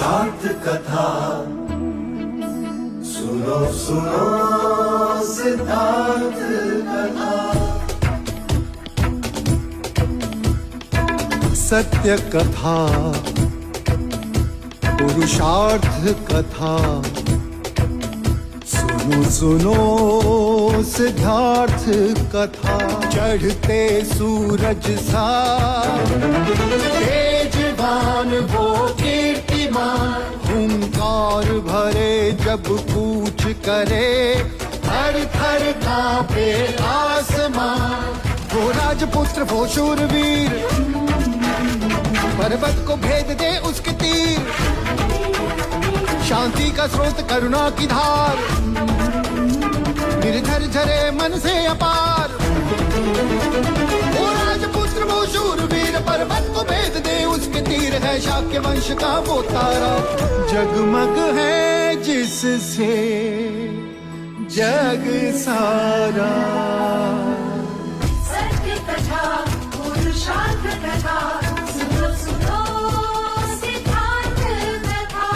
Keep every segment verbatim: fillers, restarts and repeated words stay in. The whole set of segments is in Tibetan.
सिद्धार्थ कथा, सुनो सुनो सिद्धार्थ कथा। सत्य कथा, पुरुषार्थ कथा, सुनो सुनो सिद्धार्थ कथा। चढ़ते सूरज सा तेजवान वो कीर्तिमान, हुंकार भरे जब कूच करे, थर थर कांपे आसमान। वो राजपुत्र वो शूरवीर, पर्वत को भेद दे उसके तीर। शांति का स्रोत करुणा की धार, निर्झर झरे मन से अपार। वो राजपुत्र वो शूरवीर, पर्वत को भेद दे उसके तीर। है शाक्य वंश का वो तारा, जगमग है जिससे जग सारा। सत्य कथा, पुरुषार्थ कथा, सुनो सुनो सिद्धार्थ कथा।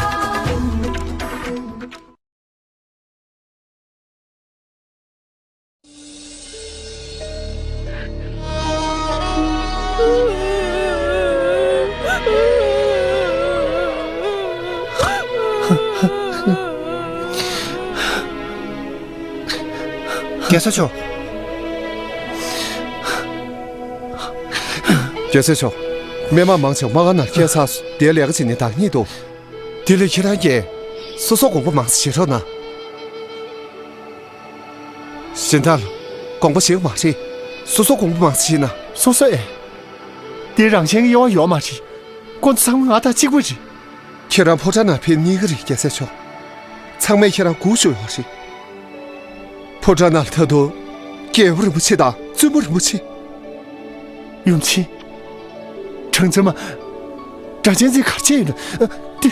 རྒྱལ་སྲས་མཆོག་རྒྱལ་སྲས་མཆོག་སྨན་མ་མང་ཆེ་བ་དམག་སྒར་ནང་བསྐྱལ་ཚར་སོང་། དེ་ལས་ཀ་བྱེད་ནི་དང་གཉིད་འདུག་དེ་ལས་ཁྱེད་རང་གིས་སོ་སོ་དགོངས་པ་མང་ཙམ་བཞེས་རོགས་གནང་། གཞན་དག་ལ་དགོངས་པ་བཞེས་མ་རེད། སོ་སོ་དགོངས་པ་མང་ཙམ་བཞེས་ན། སོ་སོ་ཨེ། དེ་རང་གཞན་གྱི་དབྱེ་བ་ཡོད་མ་རེད། ཁོ་ཚོ་ཚང་མ་ང་དང་གཅིག་པ་རེད། ཁྱེད་རང་ཕོ་བྲང་ནང་ཕེབས་གཉིས་ཀ་རེད། རྒྱལ་སྲས་མཆོག་ཚང་མས་ཁྱེད་རང་སྒུག་བཞུགས་ཡོད་རེད། ཕོ་བྲང་ནང་ལ་ད་དུང་རྒྱལ་པོ་རིན་པོ་ཆེ་དང་བཙུན་མོ་རིན་པོ་ཆེ། ཡུམ་ཆེན། གྲངས་ཚད་མ། སྒྲ་གཅན་འཛིན་གར་བྱས་ཡོད་ན། ཨ། དེ།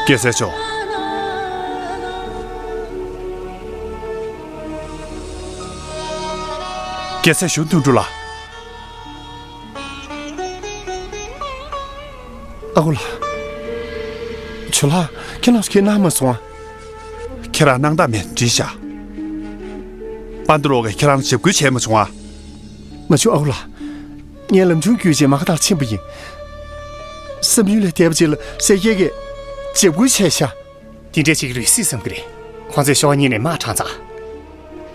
རྒྱལ་སྲས་མཆོག་རྒྱལ་སྲས་གཞུང་དོན་གྲུབ་ལགས། ཨ་ཁུ་ལགས། ཇོ་ལགས་ཁྱེད་རང་ཚོ་ཁས་གནང་མ་སོང་ཨ། ཁྱེད་རང་གནང་དང་མེད་དྲིས་བཞག་དཔལ་ལྡན་རོགས་ཀྱིས་ཁྱེད་རང་ལ་འཇབ་རྒོལ་བྱས་མ་བྱུང་ཨ། མ་བྱུང་ཨ་ཁུ་ལགས། ངས་ལམ་ཆུང་བརྒྱུད་བྱས་མ་ག་དར་ཕྱིན་པ་ཡིན། བསམ་ཡུལ་ལས་འདས་པ་ཅིག་ལ་སེར་སྐྱ་གིས་འཇབ་རྒོལ་བྱས་ཤག་དེ་འདྲ་བྱེད་ཀྱི་རེད་སྲིད་བསམ་གྱི་རེད། ཁོང་ཚོས་ཤོག་གཉིས་ནས་དམག་དྲངས་ཙང་།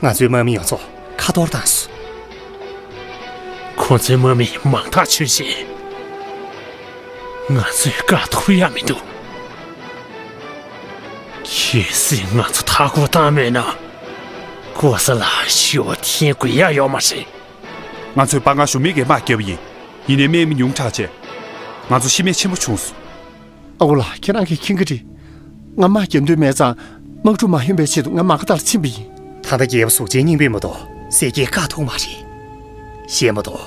ང་ཚོའི་དམག་མི་ཡོངས་རྫོགས་ཁ་འཐོར་བཏང་སོང་། ཁོ་ཚོའི་དམག་མི་མང་ཐག་ཆོད་ཅིང་། ང་ཚོས་བཀག་ཐུབ་ཡ་མི་འདུག་གལ་སྲིད་ང་ཚོ་མཐའ་སྐོར་བཏང་མེད་ན། ཀོ་ས་ལ་ཞི་བ་འཐེན་དགོས་ཡ་ཡོད་མ་རེད། ང་ཚོས་དཔའ་ངར་ཞུམ་མེད་ཀྱིས་དམག་བརྒྱབ་པ་ཡིན། ཡིན་ནའི་དམག་མི་ཉུང་དྲགས་བྱས། ང་ཚོ་ཤི་རྨས་ཆེན་པོ་བྱུང་སོང་། ཨ་ཁུ་ལགས། ཁྱེད་རང་གིས་མཁྱེན་གྱི་རེད། ང་དམག་རྒྱབ་འདོད་མེད་ཙང་། དམག་འཁྲུག་མ་ཧོན་པའི་ཆེད་དུ་ང་མ་ག་དར་ཕྱིན་པ་ཡིན། ད་ལྟ་རྒྱལ་པོ་གཟུགས་ཅན་སྙིང་པོས་མ་གཏོགས་སེར་སྐྱས་བཀག་ཐུབ་མ་རེད། ཤེས་མ་གཏོགས།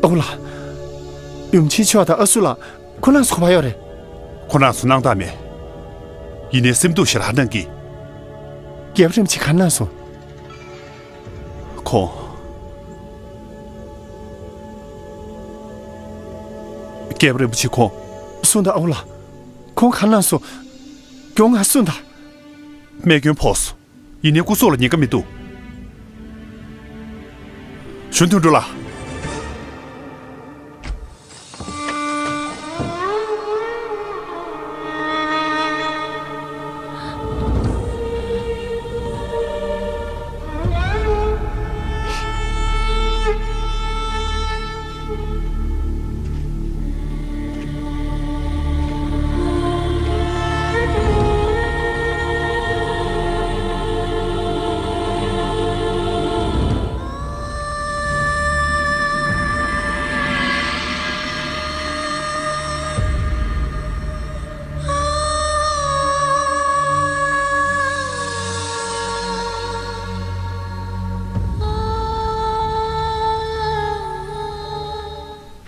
ཨ་ཁུ་ལགས། ཡུམ་ཆེན་མཆོག་དང་ཨ་སུ་ལགས་ཁོ་རང་ཚོ་ག་པར་ཡོད་རེད། ཁོ་རང་ཚོ་སྣང་དག་མེད། ཡིན་ནའི་སེམས་སྡུག་ཞེ་དྲག་གནང་གི། རྒྱལ་པོ་རིན་པོ་ཆེ་ག་རེ་གནང་སོང་། ཁོང་། རྒྱལ་པོ་རིན་པོ་ཆེ་ཁོང་། གསུངས་དང་ཨ་ཁུ་ལགས། ཁོང་ག་རེ་གནང་སོང་། མགྱོགས་ང་གསུངས་དང་། རྨས་སྐྱོན་ཕོག་སོང་། ཡིན་ནའི་སྐུ་སྲོག་ལ་ཉེན་ཁ་མི་འདུག་གཞུང་དོན་གྲུབ་ལགས།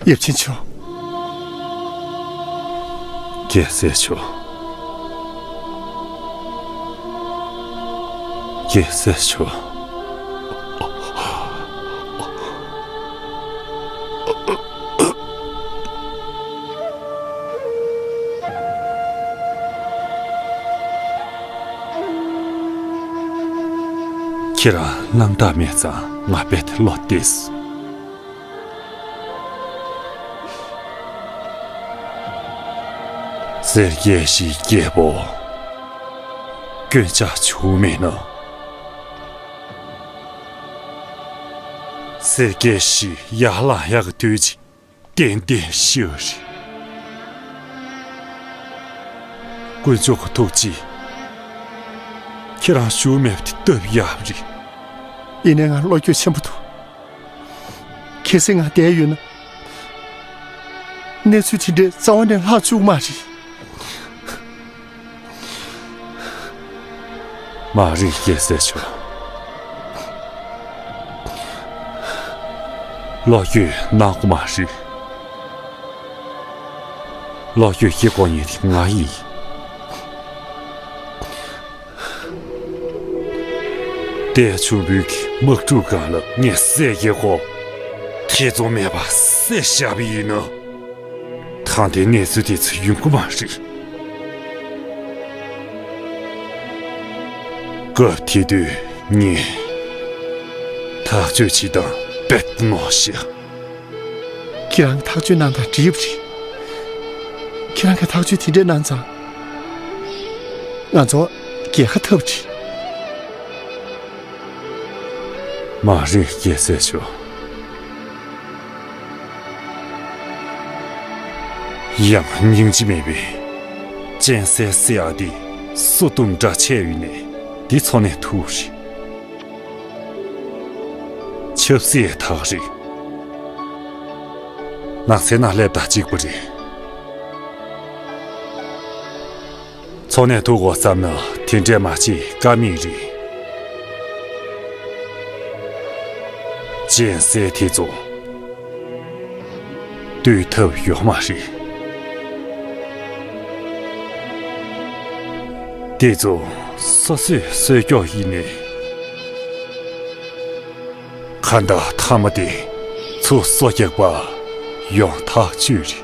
ཡབ་ཆེན་མཆོག་རྒྱལ་སྲས་མཆོག་རྒྱལ་སྲས་མཆོག་ཁྱེད་རང་རྣམ་དག་མེད་ཙང་ང་རྦད་དེ་བློ་བདེ་སོང་། སེར་སྐྱའི་གཞིས་རྒྱལ་པོ། སྐྱོན་ཆ་བྱུང་མེད་ན། སེར་སྐྱའི་གཞིས་ཡར་ལངས་ཡག་གི་དུས་ཅིག་ཏན་ཏན་ཤི་བ་རེད། དཀོན་མཆོག་གི་ཐུགས་རྗེས་ཁྱེད་རང་བཞུགས་མེད་པ་དེ་སྟབས་ཡག་པ་རེད། ཡིན་ནའི་ང་བློ་འགྱོད་ཆེན་པོ་འདུག་གལ་སྲིད་ང་བསྡད་ཡོད་ན། གནས་ཚུལ་དེ་འདྲའི་རྩ་བ་ནས་ལྷག་བཅུག་མ་རེད། མ་རེད། རྒྱལ་སྲས་མཆོག་བློ་འགྱོད་གནང་དགོས་མ་རེད། བློ་འགྱོད་བྱེད་དགོས་མཁན་དེ་ང་ཡིན། ལྟས་ཆུང་བུའི་གི་དམག་འཁྲུག་སྒང་ལ་ངས་བསད་ཀྱི་གོ། ཐེ་ཚོམ་མེད་པར་བསད་བཞག་པ་ཡིན་ན། ད་ལྟའི་གནས་ཚུལ་དེ་ཚོ་ཡོང་གི་མ་རེད། སྐབས་དེ་དུས་ངས་ཐག་གཅོད་བྱེད་སྟངས་རྦད་དེ་ནོར་ཤག་ཁྱེད་རང་གི་ཐག་གཅོད་གནང་སྟངས་འགྲིག་པ་རེད། ཁྱེད་རང་གི་ཐག་གཅོད་དེ་འདྲ་གནང་ཙང་། ང་ཚོ་རྒྱལ་ཁ་ཐོབ་རེད། མ་རེད། རྒྱལ་སྲས་མཆོག་ཡང་སྙིང་རྗེ་མེད་པའི་གཅན་གཟན་བསད་ཡག་དེ་སོ་གཏུམ་འདྲ་ཆགས་ཡོད་ནའི་དེ་འཚོ་གནས་ཐུབ་རེད། ཆབ་སྲིད་ཐག་རེད། ནགས་ཚལ་ནང་སླེབས་དང་གཅིག་པ་རེད། འཚོ་གནས་ཐུབ་དགོས་བསམ་ན་དེ་འདྲས་མ་བྱེད་ཀ་མེད་རེད། གཅན་གཟན་དེ་ཚོ་བཏུལ་ཐབས་ཡོད་མ་རེད། དེ་ཚོ་སོ་སོས་གསོད་རྒྱུ་ཡིན་ནའི། ཁ་མདའ་མཐའ་མ་དེ་ཚུར་སོ་རྒྱག་པ་ཡང་ཐག་ཆོད་རེད།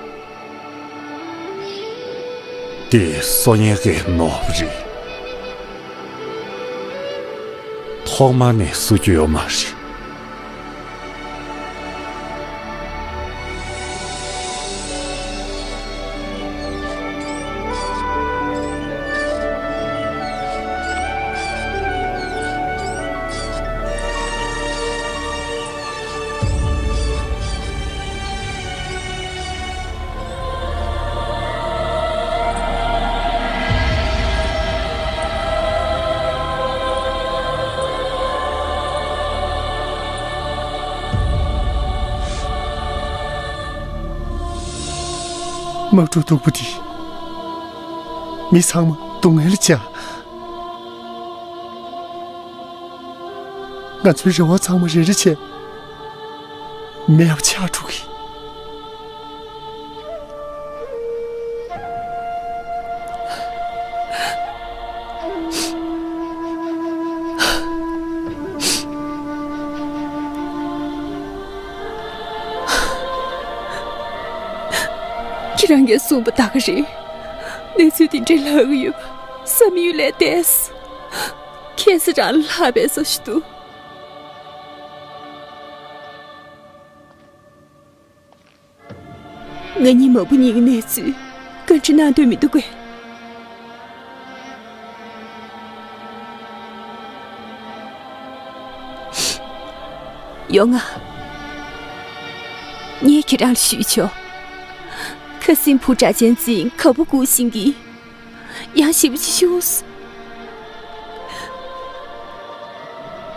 དེ་སོ་ཉན་གི་ནོར་བུ་རེད། ཐོག་མ་ནས་གསོད་རྒྱུ་ཡོད་མ་རེད། དམག་འཁྲུག་སྡུག་པོ་འདིས་མི་ཚང་མ་སྡུག་བསྔལ་བྱས། ང་ཚོའི་རེ་བ་ཚང་མ་རེ་རེ་བྱས་མེད་པ་ཆགས་འགྲོ་གི། ཁྱེད་རང་གིས་གསུངས་པ་ད་ག་རེད། གནས་ཚུལ་འདི་འདྲའི་ལྷག་གི་ཡོད་པ་བསམ་ཡུལ་ལས་འདས། ཁྱད་ས་རང་ལྷག་པའི་བཟོ་ཞིག་འདུག་ང་གཉིས་མ་བུ་གཉིས་ཀྱི་གནས་ཚུལ་བཀའ་འདྲི་གནང་འདོད་མི་འདུག་གས། ཡོང་ང་། ངས་ཁྱེད་རང་ལ་ཞུས་ཆོག་ཁ་སྲིན་བུ་གྲགས་ཅན་འཛིན་ག་པུ་སྒུག་བཞིན་གྱི། ཡང་ཞེ་པོ་ཅིག་ཤི་སོང་།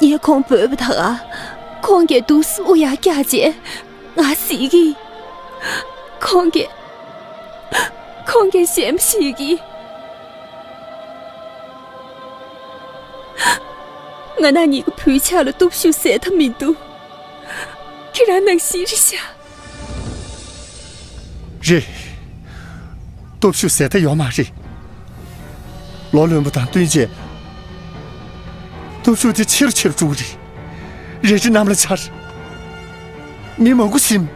ངས་ཁོང་འབོད་པ་ད་ག་ཁོང་གིས་འདུག་སེ་དབུ་ཡར་བཀྱགས་བྱས་ང་གཟིགས་ཀྱི། ཁོང་གིས། ཁོང་གིས་གཞན་པ་ཞིག་གིས། ང་རང་གཉིས་ཀྱི་བུའི་ཕྱག་ལ་སྟོབས་ཤུགས་ཟད་མཐའ་མི་འདུག་ཁྱེད་རང་ནང་བཞིན་རེད་ཤག་རེད། སྟོབས་ཤུགས་ཟད་མཐའ་ཡོད་མ་རེད། ལོ་ལོན་པོ་དང་བསྟུན་བྱས། སྟོབས་ཤུགས་དེ་ཆེ་རུ་ཆེ་རུ་འགྲོ་གི་རེད། རལ་གྲི་གནམ་ལ་འཕྱར། མི་མང་པོ་ཟིན།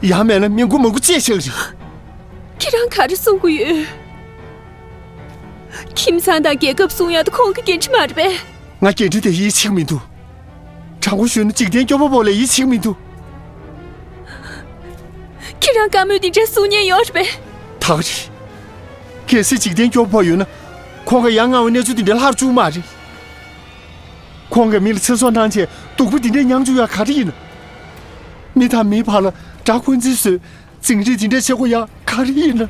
ཡང་མེད་ན་མི་མགོ་མང་པོ་བཅད་བཞག་རེད། ཁྱེད་རང་ག་རེ་གསུང་གི་ཡོད། ཁྱིམ་ཚང་དང་རྒྱལ་ཁབ་སྲུང་ཡག་དེ་ཁོང་གི་འགན་འཁྲི་མ་རེད་པས། ང་འགན་འཁྲི་དེ་ཡིད་ཆེས་མི་འདུག་དྲང་པོ་ཞུས་ན་འཇིག་རྟེན་སྐྱོ་པོ་པོ་ལ་ཡིད་ཆེས་མི་འདུག་ཁྱེད་རང་བཀའ་མོལ་འདི་འདྲ་གསུང་མཁན་ཡོད་རེད་པས། ད་ག་རེད། གལ་སྲིད་འཇིག་རྟེན་སྐྱོ་པོ་ཡོད་ན། ཁོང་གི་ཡ་ང་བའི་གནས་ཚུལ་འདི་འདྲ་ལྷག་བཅུག་མ་རེད། ཁོང་གི་མི་ལ་ཚེ་སྲོག་གནང་བྱས་སྡུག་པོ་འདི་འདྲ་མྱངས་བཅུག་ཡག་ག་རེ་ཡིན། མི་དང་མིའི་བར་ལ་དགྲ་འཁོན་འཛིན་བཟོས། འཛིང་རེས་འདི་འདྲ་བྱེད་དགོས་ཡག་ག་རེ་ཡིན་ན།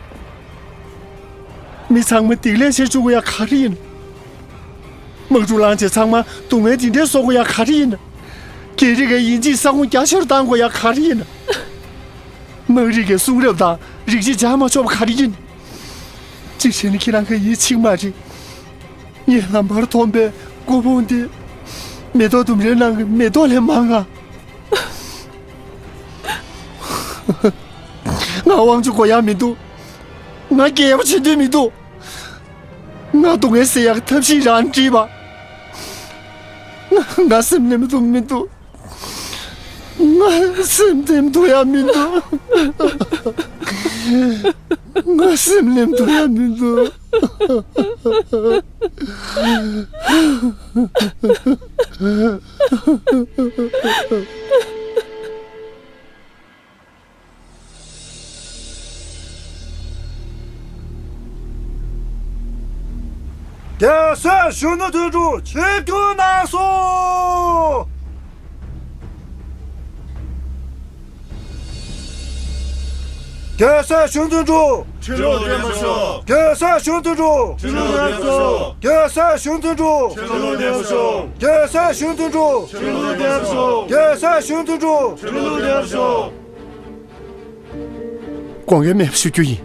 མི་ཚང་མ་སྡིག་ལས་བྱེད་བཅུག་དགོས་ཡག་ག་རེ་ཡིན་ན། དམག་འཁྲུག་ལངས་བྱས་ཚང་མ་སྡུག་བསྔལ་འདི་འདྲ་གསོག་དགོས་ཡག་ག་རེ་ཡིན་ན། རྒྱ་རིགས་ཀྱིས་དབྱིན་ཇིའི་ས་ཁོངས་རྒྱ་ཆེ་རུ་བཏང་དགོས་ཡག་ག་རེ་ཡིན་ན། དམངས་རིགས་ཀྱི་གསུང་རབ་དང་རིག་གཞི་སྦྱར་མ་ཆོག་པ་ག་རེ་ཡིན། གཅིག་བྱས་ན་ཁྱེད་རང་གི་ཡིད་ཆེས་མ་རེད། ངས་ལམ་བར་མཐོང་པའི་སྐུ་ཕུང་འདི། མེ་ཏོག་ལྡུམ་རའི་ནང་གི་མེ་ཏོག་ལས་མང་ང་། ང་དབང་ཆ་དགོས་ཡག་མི་འདུག་ང་རྒྱལ་པོ་བྱེད་འདོད་མི་འདུག་ང་སྡུག་བསྔལ་སེལ་ཡག་གི་ཐབས་ཤེས་རང་བྲིས་པ། ང་ང་སེམས་ནས་མི་འདུག་མི་འདུག་ང་སེམས་ནས་མི་འདུག་ཡ་མི་འདུག་ང་སེམས་ནས་མི་འདུག་ཡ་མི་འདུག་རྒྱལ་སྲས་གཞོན་ནུ་དོན་གྲུབ་ཆིབས་བསྒྱུར་གནང་སོང་། རྒྱལ་སྲས་གཞོན་ནུ་དོན་གྲུབ། ཁྲི་ལོ་བརྟན་པར་ཤོག་རྒྱལ་སྲས་གཞོན་ནུ་དོན་གྲུབ། ཁྲི་ལོ་བརྟན་པར་ཤོག་རྒྱལ་སྲས་གཞོན་ནུ་དོན་གྲུབ། ཁྲི་ལོ་བརྟན་པར་ཤོག་རྒྱལ་སྲས་གཞོན་ནུ་དོན་གྲུབ། ཁྲི་ལོ་བརྟན་པར་ཤོག་རྒྱལ་སྲས་གཞོན་ནུ་དོན་གྲུབ། ཁྲི་ལོ་བརྟན་པར་ཤོག་དགོངས་འགལ་མེད་པ་ཞུ་རྒྱུ་ཡིན།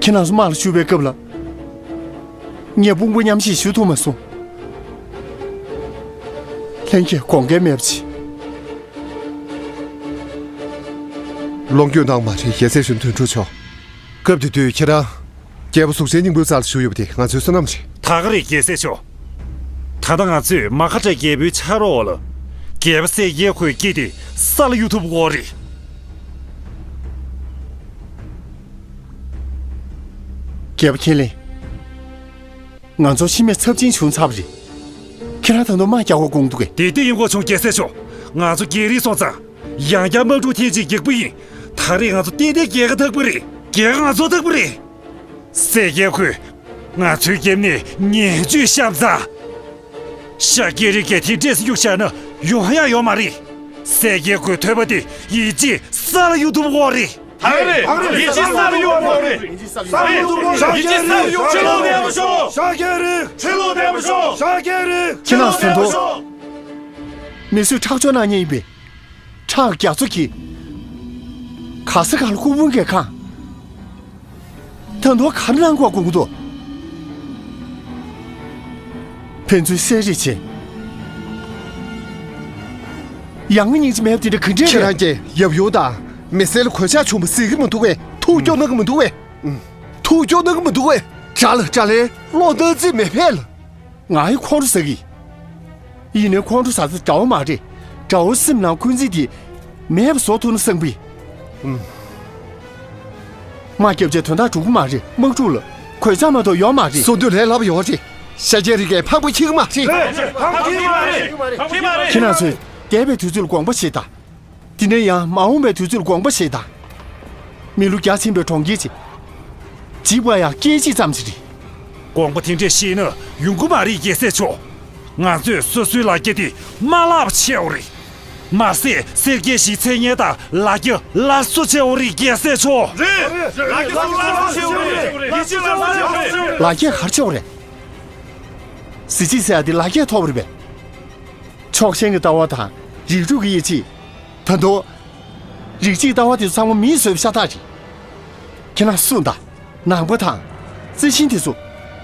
ཁྱེད་རང་ཚོ་དམག་ལ་ཞུགས་པའི་སྐབས་ལ། ངས་དཔུང་པ་མཉམ་གཤིབ་ཞུ་ཐུབ་མ་སོང་། ལྷན་རྒྱས་དགོངས་འགལ་མེད་པ་བྱེད། ལོངས་སྤྱོད་གནང་མ་རེད། རྒྱལ་སྲས་གཞོན་ནུ་དོན་གྲུབ་མཆོག་སྐབས་དེ་དུས་ཁྱེད་རང་། རྒྱལ་པོ་གཟུགས་ཅན་སྙིང་པོའི་རྩ་ལ་བཞུགས་ཡོད་པ་དེ་ང་ཚོའི་བསོད་ནམས་རེད། ད་ག་རེད་རྒྱལ་སྲས་མཆོག་ད་ལྟ་ང་ཚོས་མ་ཁ་བྲལ་རྒྱལ་པོའི་ཕྱག་རོགས་ལ། རྒྱལ་པོ་སྲས་སྐྱའི་ཁོའི་སྐེ་དེ་ས་ལ་གཡུག་ཐུབ་ཀྱི་ཡོད་རེད། རྒྱལ་པོ་ཁས་ལེན། ང་ཚོ་ཤི་རྨས་ཚབས་ཆེན་བྱུང་ཚར་བ་རེད། ཁྱེད་རང་ད་དུང་དམག་རྒྱག་དགོས་དགོངས་འདུག་གས། དེ་ལྟ་ཡིན་དགོས་བྱུང་རྒྱལ་སྲས་མཆོག་ང་ཚོ་རྒྱལ་རིགས་སོང་ཙང་། ཡང་བསྐྱར་དམག་འཁྲུག་ཐེངས་གཅིག་རྒྱག་པ་ཡིན། ད་རེས་ང་ཚོ་ཏན་ཏན་རྒྱལ་ཁ་ཐོབ་ཀྱི་རེད། རྒྱལ་ཁ་ང་ཚོ་ཐོབ་ཀྱི་རེད། སྲས་སྐྱའི་ཁོས་ང་ཚོའི་རྒྱབ་ནས་ངན་ཇུས་བཤམས་ཚར། ཤཱཀྱའི་རིགས་ཀྱིས་དེ་འདྲས་སེ་གཡུགས་བཞག་ན་ཡོང་ཡག་ཡོད་མ་རེད། སྲས་སྐྱའི་ཁོའི་ཐོད་པ་དེ་ཡིད་ཆེས་ས་ལ་གཡུག་ཐུབ་ཀྱི་ཡོད་རེད། ད་རེད། ཡིད་ཆེས་ས་ལ་གཡུག་ཐུབ་ཀྱི་ཡོད་རེད། ཡིད་ཆེས་ས་ལ་གཡུག་ཐུབ་ཀྱི་ཡོད་རེད། ཡིད་ཆེས་ས་ལ་གཡུག་ཐུབ་ཀྱི་ཡོད་རེད། ཁྲི་ལོ་བརྟན་པར་ཤོག་ཤཱཀྱའི་རིགས། ཁྲི་ལོ་བརྟན་པར་ཤོག་ཤཱཀྱའི་རིགས། ཁྱེད་རང་ཚོ་ཚོ། མི་གསོད་ཁྲག་སྦྱོར་གནང་མཁན་ཡིན་པས། ཁྲག་རྒྱ་མཚོ་གིས། ག་ས་ག་ལ་སྐུ་ཕུང་གིས་གང་། ད་དུང་ག་རེ་གནང་དགོས་དགོངས་འདུག་ཕན་ཚུན་བསད་རེས་བྱས། ཡང་སྙིང་རྗེ་མེད་པ་དེ་འདྲ་ག་འདྲས་ཁྱེད་རེད། རང་གིས་ཡབ་ཡུམ་དང་མི་སེར་ལ་གོད་ཆག་བྱུང་བ་གཟིགས་ཀྱི་མི་འདུག་པས། ཐུགས་སྐྱོ་གནང་གི་མི་འདུག་པས། ཐུགས་སྐྱོ་གནང་གི་མི་འདུག་པས། དགྲ་ལ་དགྲ་ལན་བློ་གཏད་རྩིས་མེད་པས་ལ། ང་ཡི་ཁོང་ཁྲོ་ཟ་གི། ཡིན་ནའི་ཁོང་ཁྲོ་ཟ་ས་དགྲ་བོ་མ་རེད། དགྲ་བོ་སེམས་ནང་འཁོན་འཛིན་དེ་མེད་པ་བཟོ་ཐུབ་ན་བསམ་གི། ཨུམ། དམག་རྒྱབ་བྱས་དོན་དག་འགྲུབ་ཀྱི་མ་རེད། དམག་འཁྲུག་ལ་གོད་ཆག་མ་གཏོགས་ཡོད་མ་རེད། གསུང་དོན་ལས་སླ་པོ་ཡོད་རེད། ཤཱཀྱའི་རིགས་ཀྱིས་ཕངས་པ་འཁྱེར་གྱི་མ་རེད། རེད། ཕངས་པ་འཁྱེར་གྱི་མ་རེད། ཕངས་པ་འཁྱེར་གྱི་མ་རེད། ཁྱེད་རང་ཚོས་འདས་པའི་དུས་ཚོད་ལ་དགོངས་པ་བཞེས་དང་། དེ་ནས་ཡང་མ་འོངས་པའི་དུས་ཚོད་ལ་དགོངས་པ་བཞེས་དང་། མི་ལོ་བརྒྱ་ཕྱིན་པའི་གྲོང་ཁྱེར་ཅིག་འཇིག་པ་ཡང་སྐད་ཅིག་ཙམ་ཞིག་རེད། དགོངས་པ་དེ་འདྲས་བཞེས་ན་ཡོང་གི་མ་རེད་རྒྱལ་སྲས་མཆོག་ང་ཚོས་སོ་སོའི་ལ་རྒྱ་དེ་མ་བརླག་པ་བྱས་ཡོད་རེད། མ་ཟད་སེར་སྐྱའི་གཞིས་ཚད་ངན་དང་ལ་རྒྱ་སླར་གསོ་བྱས་ཡོད་རེད་རྒྱལ་སྲས་མཆོག་རེད། ལ་རྒྱ་སླར་གསོ་བྱས་ཡོད་རེད། ཡིད་ཆེས་བླ་མ་བྱས་ཡོད་རེད། ལ་རྒྱ་ག་རེ་བྱས་ཡོད་རེད། གཟི་བརྗིད་ཟེར་ཡ་དེ་ལ་རྒྱས་ཐོབ་རེད་པས། ཕྱོགས་ཞེན་གྱི་ལྟ་བ་དང་རིགས་དྲུག་གི་ཡིད་ཆེས། ད་དུང་། རིགས་གཅིག་ལྟ་བ་དེ་ཚོ་ཚང་མ་མིས་བཟོས་པ་ཤ་སྟག་རེད། ཁྱེད་རང་གསུངས་དང་། ནང་པ་དང་། རྩི་ཤིང་དེ་ཚོ།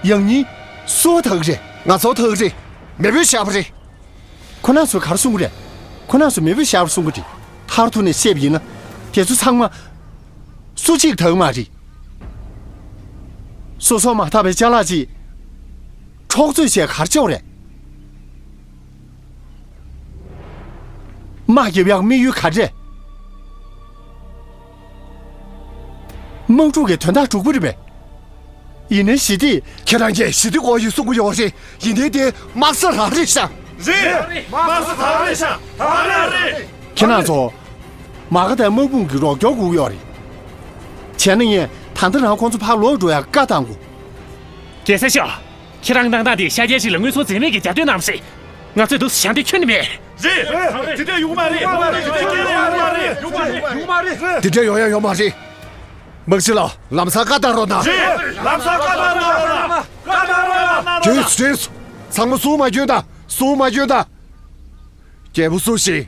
ཡང་སྙིང་གསོ་བ་དག་རེད། ང་ཚོ་དག་རེད། མེས་པོས་བཞག་པ་རེད། ཁོ་རང་ཚོས་ག་རེ་གསུང་གི་རེད། ཁོ་རང་ཚོས་མེས་པོས་བཞག་པ་གསུང་གི་རེད། མཐར་ཐུག་ནས་བཤད་པ་ཡིན་ན། དེ་ཚོ་ཚང་མ། སུ་གཅིག་དག་མ་རེད། སོ་སོ་མ་དག་པའི་ཅ་ལག་ཅིག་འཕྲོག་རྩོད་བྱས་གར་བཅུག་རེད། དམག་རྒྱབ་ཡག་དམིགས་ཡུལ་ག་རེ་རེད། དམག་འཁྲུག་གི་དོན་དག་འགྲུབ་ཀྱི་རེད་པས། ཡིན་ནའི་ཞི་བདེ། ཁྱེད་རང་གིས་ཞི་བདེ་སྐོར་ཞིག་གསུང་གི་ཡོད་རེད། ཡིན་ནའི་དེ་དམག་ས་རང་རེད་ཤག་རེད། དམག་ས་རང་རེད་ཤག་ད་རང་རེད། ཁྱེད་རང་ཚོ། མ་ག་དང་དམག་དཔུང་གི་རོགས་སྐྱོར་དགོས་ཀྱི་ཡོད་རེད། བྱས་ན་ངས་ད་ལྟ་རང་ཁོང་ཚོ་ཕར་ལོག་འགྲོ་ཡག་བཀའ་བཏང་དགོས། རྒྱལ་སྲས་མཆོག་ཁྱེད་རང་གནང་སྟངས་དེ་ཤར་རྒྱལ་ཞིག་ལ་དངོས་ཟོག་འཛེམ་མེད་ཀྱི་རྒྱབ་སྐྱོར་གནང་བ་རེད། ང་ཚོས་འདུག་སེ་བཞག་འདོད་ཁྱོན་ནས་མེད། རེད། དེ་འདྲ་ཡོང་མ་རེད། དེ་འདྲ་ཡོང་མ་རེད། དེ་འདྲ་ཡོང་ཡ་ཡོད་མ་རེད། དམག་སྤྱི་ལགས། ལམ་སང་བཀའ་བཏང་རོགས་གནང་། རེད། ལམ་སང་བཀའ་བཏང་རོགས་གནང་། བཀའ་བཏང་རོགས་གནང་། རེད། རེད། ཚང་མ་གསུང་མ་སྐྱོན་དང་། གསུང་མ་སྐྱོན་དང་། རྒྱལ་པོ་སུ་ཞིག་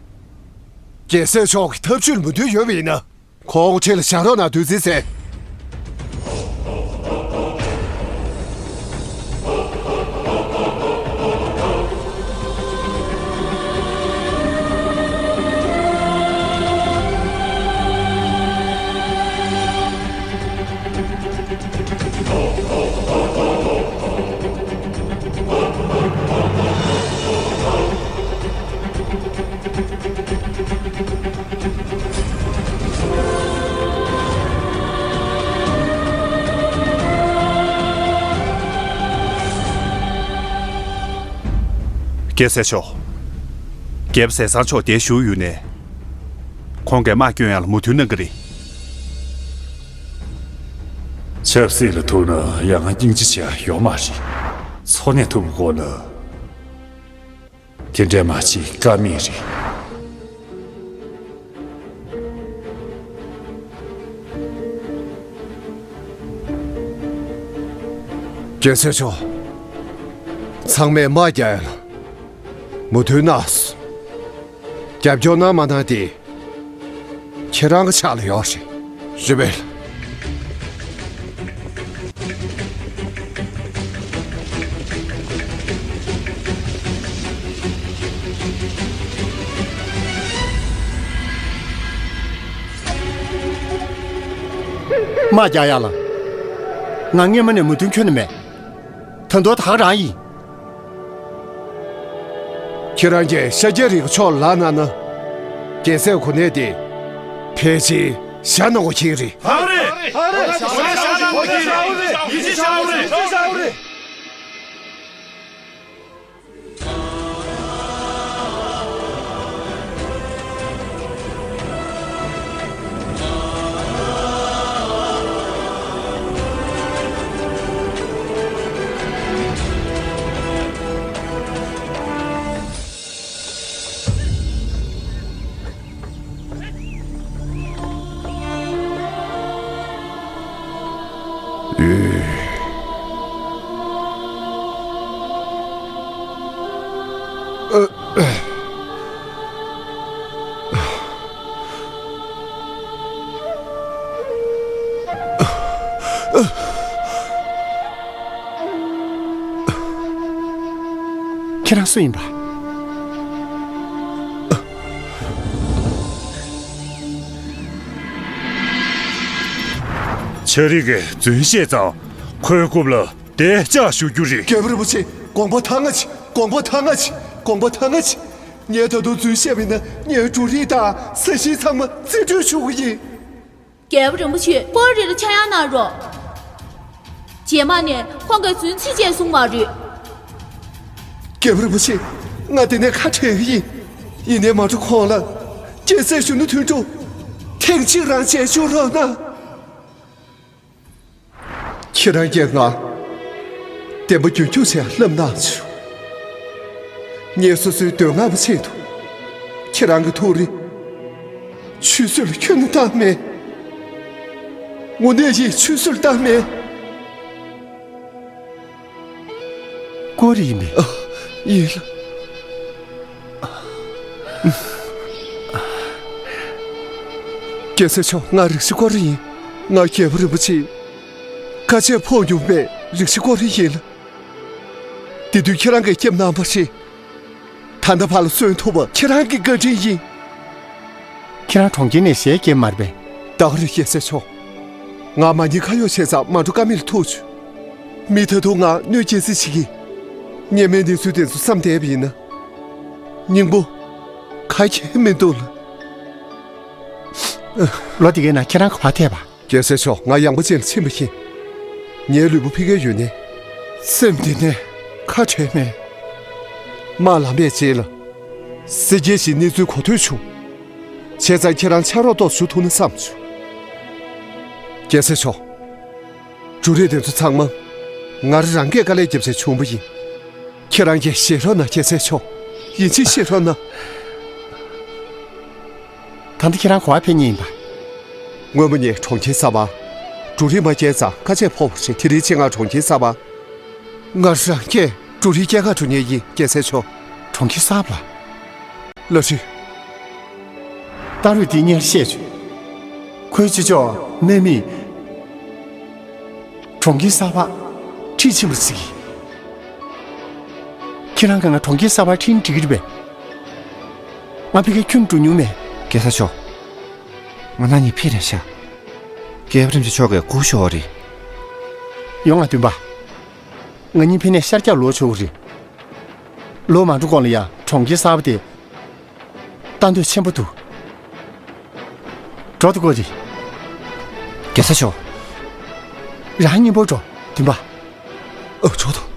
རྒྱལ་སྲས་མཆོག་གི་ཐབས་ཇུས་ལ་མོས་མཐུན་ཡོད་པ་ཡིན་ན། ཁོང་འཁྲིས་ལ་བཞག་རོགས་གནང་། བདུད་རྩི་ཟེར། རྒྱལ་སྲས་མཆོག་རྒྱལ་པོ་ཟས་གཙང་མཆོག་འདིར་བཞུགས་ཡོད་ནའི། ཁོང་གིས་དམག་སྐྱོན་ཡག་ལ་མོས་མཐུན་གནང་གི་རེད། ཆབ་སྲིད་ལ་ཐུག་ན་ཡང་སྙིང་རྗེ་ཆེ་ཡོད་མ་རེད། འཚོ་གནས་ཐུབ་དགོས་ན། དེ་འདྲ་མ་བྱེད་ཀ་མེད་རེད། རྒྱལ་སྲས་མཆོག་ཚང་མས་དམག་རྒྱག་ཡ་ལ་མོས་མཐུན་གནང་སོང་། རྒྱབ་སྐྱོར་གནང་མ་གནང་དེ། ཁྱེད་རང་གི་ཕྱག་ལ་ཡོད་རེད། རེད་པས། དམག་རྒྱག་ཡ་ལ། ང་སྔོན་མ་ནས་མོས་མཐུན་ཁྱོན་ནས་མེད། ད་དུང་ད་ག་རང་ཡིན། ཁྱེད་རང་གིས་ཤཱཀྱ་རིའི་ཕྱོགས་ལ་ལངས་ན། རྒྱལ་སྲས་གོ་གནས་དེ་ཕལ་ཆེར་ཞྭ་ནག་པོ་ཁྱེད་རེད། ཧ་རེད། ཧ་རེད། ཞྭ་ནག་པོ་ཁྱེད་རེད། ཡིད་ཆེས་བྱ་འོ་རེད། ཡིད་ཆེས་བྱ་འོ་རེད། ཁྱེད་རང་སུ་ཡིན་པ། ཆ་རིག་གིས་རྫུན་བཤད་ཙང་ཁོའི་རྐུབ་ལ་བདེ་ལྕག་གཞུ་རྒྱུ་རེད། རྒྱལ་པོ་རིན་པོ་ཆེ། དགོངས་པ་དྭངས་ང་ཆེ། དགོངས་པ་དྭངས་ང་ཆེ། དགོངས་པ་དྭངས་ང་ཆེ། ངས་ད་དུང་རྫུན་བཤད་པ་ཡིན་ན་ངའི་འབྲུ་རིགས་དང་ས་གཞིའི་ཚང་མ་རྩིས་སྤྲོད་ཞུ་གི་ཡིན། རྒྱལ་པོ་རིན་པོ་ཆེ། སྐོར་རེ་ལ་ཆག་ཡང་གནང་རོགས། རྗེས་མ་ནས་ཁོང་གིས་རྫུན་ཚིག་ཅིག་གསུང་མ་རེད། རྒྱལ་པོ་རིན་པོ་ཆེ། ང་འདི་ནས་ཁ་བྲལ་གི་ཡིན། ཡིན་ནའི་མ་འགྲོ་གོང་ལ་རྒྱལ་སྲས་གཞོན་ནུ་དོན་གྲུབ་ཐེངས་གཅིག་རང་མཇལ་བཅུག་རོགས་གནང་། ཁྱེད་རང་གིས་ང་བདེན་པ་རྒྱུན་འཁྱོངས་བྱས་ལབ་གནང་བྱུང་། ངས་སོ་སོའི་འདོད་རྔམ་ཆེད་དུ་ཁྱེད་རང་གི་ཐུགས་རེ་ཆུད་ཟོས་ལ་ཁྱོན་ནས་བཏང་མེད། དངོས་གནས་ཡིད་ཆུད་ཟོས་ལ་བཏང་མེད། ཀོ་རི་ཡིན་པས། ཨ། ཡིན་ལ། རྒྱལ་སྲས་མཆོག་ང་རིག་བྱེད་ཀོ་རི་ཡིན། ང་རྒྱལ་པོ་རིན་པོ་ཆེའི་བཀའ་ཆད་ཕོག་མྱོང་བའི་རིག་བྱེད་ཀོ་རི་ཡིན་ལ། དེ་དུས་ཁྱེད་རང་གིས་སྐྱབས་གནང་བ་རེད། ད་ལྟ་བར་ལ་གསོན་ཐུབ་པ་ཁྱེད་རང་གི་བཀའ་དྲིན་ཡིན། ཁྱེད་རང་གྲོང་ཁྱེར་ནས་ཞལ་བཀྱེས་མ་རེད་པས། ད་ག་རེད་རྒྱལ་སྲས་མཆོག་ང་མ་ཉེས་ཁ་གཡོགས་བྱས་ཙང་མ་འགྲོ་ཀ་མེད་ལ་ཐུག་བྱུང་། མི་ད་དུང་ང་གནོད་སྐྱེལ་རྩིས་བྱེད་ཀྱི། སྔོན་མའི་གནས་ཚུལ་དེ་ཚོ་བསམ་བསྡད་པ་ཡིན་ན། སྙིང་པོ་ག་གེ་མི་འདུག་ལ། ལོ་འདི་གའི་ནང་ཁྱེད་རང་ག་པར་ཐད་པ། རྒྱལ་སྲས་མཆོག་ང་ཡངས་པ་ཅན་ལ་ཕྱིན་པ་ཡིན། ངའི་ལུས་པོ་ཕ་གིར་ཡོད་ནའི། སེམས་འདི་ནས་ཁ་བྲལ་མེད། དམག་ལངས་པའི་རྗེས་ལ། སེར་སྐྱའི་གནས་ཚུལ་གོ་ཐོས་བྱུང་། བྱས་ཙང་ཁྱེད་རང་ཕྱག་རོགས་ཏོག་ཞུ་ཐུབ་ན་བསམ་བྱུང་། རྒྱལ་སྲས་མཆོག་འབྲུ་རིགས་དེ་ཚོ་ཚང་མ་ང་རང་རང་གིས་དཀའ་ལས་བརྒྱབ་བྱས་བྱུང་བ་ཡིན། ཁྱེད་རང་གིས་ཤེས་རོགས་གནང་། རྒྱལ་སྲས་མཆོག་ཡིན་གཅིག་ཤེས་རོགས་གནང་། ད་ལྟ་ཁྱེད་རང་ག་པར་ཕེབས་མཁན་ཡིན་པ། སྔོན་མ་ངས་གྲོང་ཁྱེར་གསར་པར་འབྲུ་རིགས་མ་བསྐྱལ་ཙང་དཀའ་སྤྱད་ཕོག་པ་རེད། དེ་རིང་ཕྱིན་ང་གྲོང་ཁྱེར་གསར་པར། ང་རང་གིས་འབྲུ་རིགས་སྐྱེལ་གར་འགྲོ་མཁན་ཡིན། རྒྱལ་སྲས་མཆོག་གྲོང་ཁྱེར་གསར་པ་ལ། བླ་སྤྲུལ། སྟག་རོས་འདི་སྔོན་བཤད་བྱུང་། ཁོའི་ཅོ་ཅོག་གནས་མིས་གྲོང་ཁྱེར་གསར་པར་ཁྲིད་ཕྱིན་པ་རེད་ཟེར་གྱི། ཁྱེད་རང་གིས་ང་གྲོང་ཁྱེར་གསར་པར་ཁྲིད་ན་འགྲིག་གི་རེད་པས། ང་ཕ་གིར་ཁྱོན་འགྲོ་མྱོང་མེད། རྒྱལ་ས་མཆོག་ང་རང་གཉིས་ཕེབས་ན་ཤག་རྒྱལ་བ་རིན་པོ་ཆེ་མཆོག་གིས་སྒུག་ཤོག་རེད། ཡོང་ང་། བདུན་པ། ང་གཉིས་ཕེབས་ནས་ཤར་རྒྱག་ལོག་ཆོག་གི་རེད། ལོག་མ་འགྲོ་གོང་ལ་ཡང་གྲོང་ཁྱེར་གསར་པ་དེ་ལྟ་འདོད་ཆེན་པོ་འདུག་འགྲོ་ཐུབ་ཀྱི་རེད། རྒྱལ་ས་མཆོག་རང་མཉམ་པོ་འགྲོ། བདུན་པ། ཨ། འགྲོ་དང་།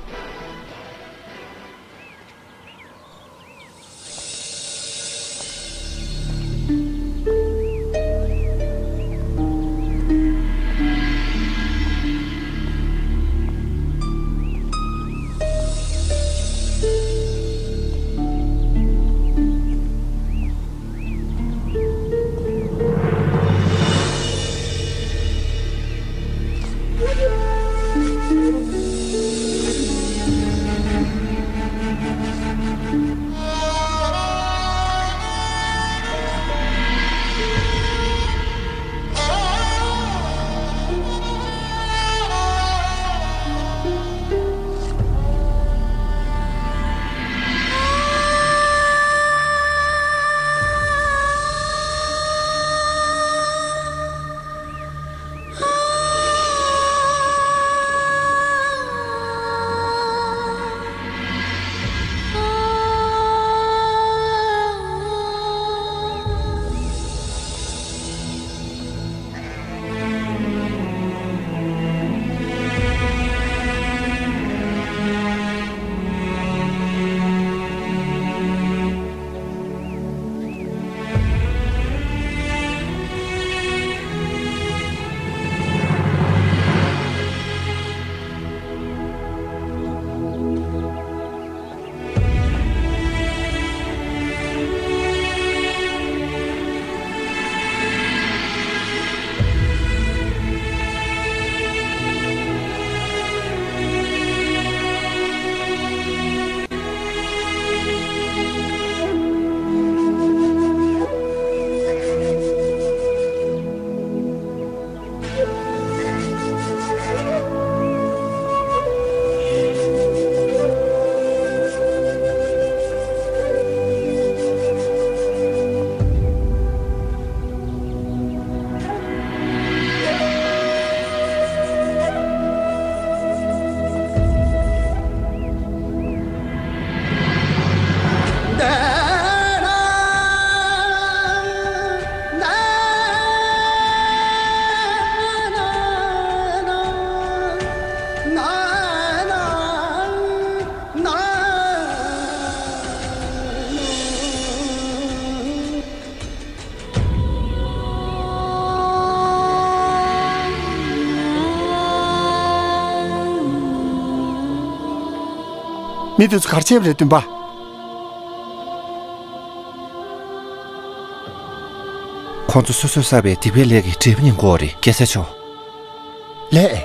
མི་དེ་ཚོ་ག་རེ་བྱས་པ་རེད། བདུན་པ། ཁོང་ཚོ་སོ་སོས་བསགས་པའི་སྡིག་པའི་ལས་ཀྱི་འབྲས་བུ་ཡིན་དགོས་རེད། རྒྱལ་སྲས་མཆོག་ལགས།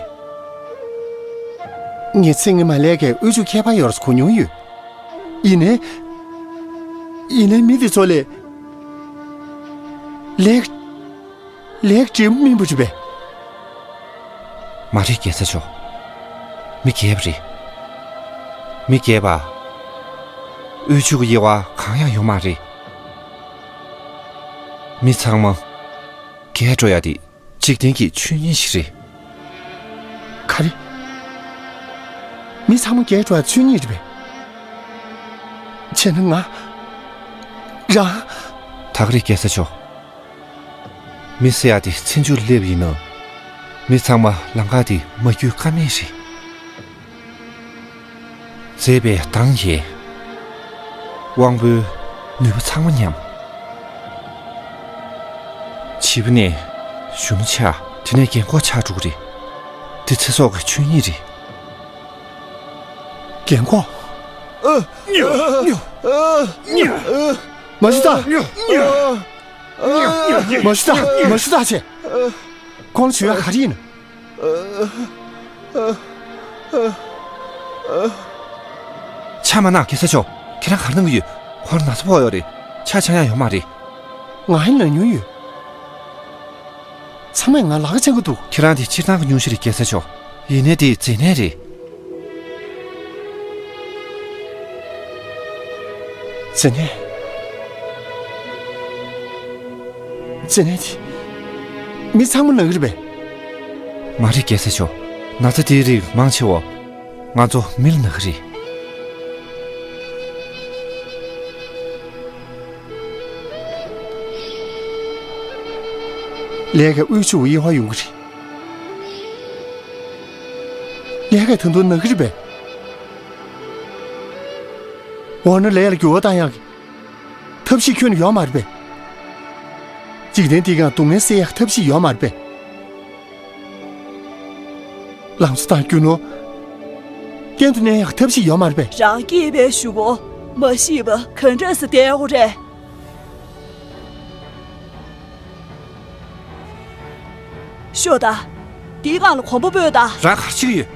ངས་ཚེ་སྔོན་མ་ལས་ཀའི་དབུལ་ཕྱུག་ཁྱད་པར་ཡོད་རེད་གོ་མྱོང་ཡོད། ཡིན་ནའི། ཡིན་ནའི་མི་དེ་ཚོ་ལས། ལས། ལས་འབྲས་བུ་སྨིན་པ་རེད་པས། མ་རེད། རྒྱལ་སྲས་མཆོག་མི་རྒྱལ་པོ་རེད། མི་རྒྱལ་པ། དབུལ་ཕྱུག་གི་དབྱེ་བ་གང་ཡང་ཡོད་མ་རེད། མི་ཚང་མ་རྒྱལ་འགྲོ་ཡ་དེ་འཇིག་རྟེན་གྱི་ཆོས་ཉིད་ཞིག་རེད། ག་རེ། མི་ཚང་མ་རྒྱལ་འགྲོ་ཡ་ཆོས་ཉིད་རེད་པས། བྱས་ན་ང་རང་། ད་ག་རེ་རྒྱལ་ས་མཆོག་མི་ཟེར་ཡ་དེ་ཚེ་མཇུག་སླེབས་ཡིན་ནོ། མི་ཚང་མ་ལམ་ཁ་དེ་མ་བརྒྱུད་ཀ་མེད་རེད། མཛེས་པའི་མདངས་ཀྱིས། དབང་པོའི་ནུས་པ་ཚང་མ་ཉམས། བྱིས་པ་ནས་གཞོན་ནུ་ཆགས། དེ་ནས་རྒན་འཁོགས་ཆགས་འགྲོ་གི་རེད། དེ་ཚེ་སྲོག་གི་ཆོས་ཉིད་རེད། རྒན་འཁོགས། མ་གཞི་ད། མ་གཞི་ད། མ་གཞི་ད་བྱས། ཁོང་ལ་བྱུང་ཡ་ག་རེ་ཡིན། ཆ་མ་ན་རྒྱལ་ས་མཆོག་ཁྱེད་རང་ག་རེ་གནང་གི་ཡོད། ཁོ་ལ་ན་ཚ་ཕོག་ཡོད་རེད། ཆ་ཆག་ཡ་ཡོད་མ་རེད། ང་ཡིན་ལ་ཉུང་ཡོད། ཚང་མས་ང་ལག་ཆེན་གི་འདུག་ཁྱེད་རང་དེ་སྤྱིར་བཏང་གི་སྙུང་གཞི་རེད་རྒྱལ་ས་མཆོག་ཡིན་ནའི་དེ་མཛེ་ནད་རེད། མཛེ་ནད། མཛེ་ནད་དེ། མི་ཚང་མ་ན་གི་རེད་པས། མ་རེད་རྒྱལ་ས་མཆོག་ན་ཚ་དེའི་རིགས་མང་ཆེ་བ། ང་ཚོ་མི་ལ་ན་གི་རེད། ལས་ཀའི་དབུལ་ཕྱུག་ཡིན་ཧ་ཡོང་གི་རེད། ལས་ཀའི་ད་དུང་ན་གི་རེད་པས། འོ་ན་ལས་ལ་འགྱུར་བ་བཏང་ཡག་གི་ཐབས་ཤེས་ཁྱོན་ནས་ཡོད་མ་རེད་པས། འཇིག་རྟེན་འདི་སྒང་སྡུག་བསྔལ་སེལ་ཡག་ཐབས་ཤེས་ཡོད་མ་རེད་པས། ལང་ཚོ་དང་རྒྱུ་ནོར་གྱེན་དུ་གནས་ཡག་ཐབས་ཤེས་ཡོད་མ་རེད་པས། རང་སྐྱེས་པའི་གཞུག་གུ་མ་ཤི་བ་ག་འདྲ་སེ་བསྡད་དགོས་རེད། ཤོག་ད། འདིའི་སྒང་ལ་གོམ་པ་སྤོས་ད། རང་ག་རེ་བྱེད་ཀྱི་ཡོད།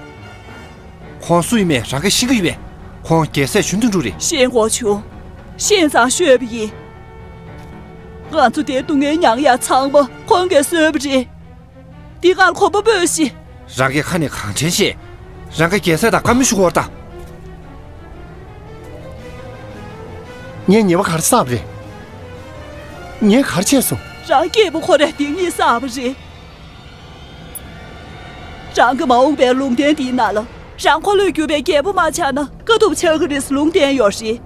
ཁོང་སུ་ཡིན་མེད་རང་གིས་ཤེས་ཀྱི་ཡོད་པས། ཁོང་རྒྱལ་སྲས་གཞོན་དུ་འགྲོ་རེད། ཤེས་དགོས་བྱུང་། ཤེས་ཙང་ཤོད་པ་ཡིན། ང་ཚོ་དེའི་སྡུག་བསྔལ་མྱང་ཡ་ཚང་མ་ཁོང་གིས་བཟོས་པ་རེད། འདིའི་སྒང་ལ་གོམ་པ་སྤོས་ཤིག་རང་གིས་ཁ་ནས་གང་དྲན་བཤད། རང་གི་རྒྱལ་སྲས་དང་བཀའ་མོལ་ཞུ་དགོས་ད། ངས་ཉེས་པ་ག་རེ་བསགས་པ་རེད། ངས་ག་རེ་བྱས་སོང་། རང་སྐྱེས་བུ་ཁོ་རས་སྡིག་ཉེས་བསགས་པ་རེད། རང་གི་མ་འོངས་པའི་ལུང་བསྟན་འདིའི་ནང་ལ་རང་འཁོར་ལོས་སྒྱུར་བའི་རྒྱལ་པོ་མ་ཆགས་ན་དཀའ་ཐུབ་ཆགས་ཀྱི་རེད་ཟེར་ལུང་བསྟན་ཡོད་རེད།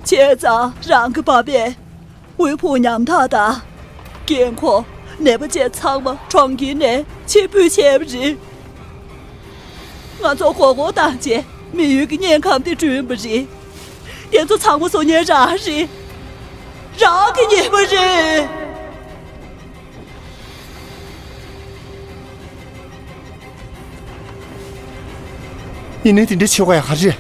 བྱས་ཙང་རང་གི་བ་པས་དབུལ་ཕོངས་ཉམ་ཐག་དང་། རྒན་འཁོགས་ནད་པ་བཅས་ཚང་མ་གྲོང་ཁྱེར་ནས་ཕྱིར་འབུད་བྱས་པ་རེད། ང་ཚོ་མགོ་སྐོར་བཏང་རྗེས་མི་ཡུལ་གྱི་དམྱལ་ཁམས་དེ་བསྐྲུན་པ་རེད། དེ་ཚོ་ཚང་མ་བཟོ་མཁན་རང་རེད། རང་གི་ཉེས་པ་རེད། ཡིན་ནའི་དེ་འདྲ་བྱེད་དགོས་ཡ་ག་རེ་རེད།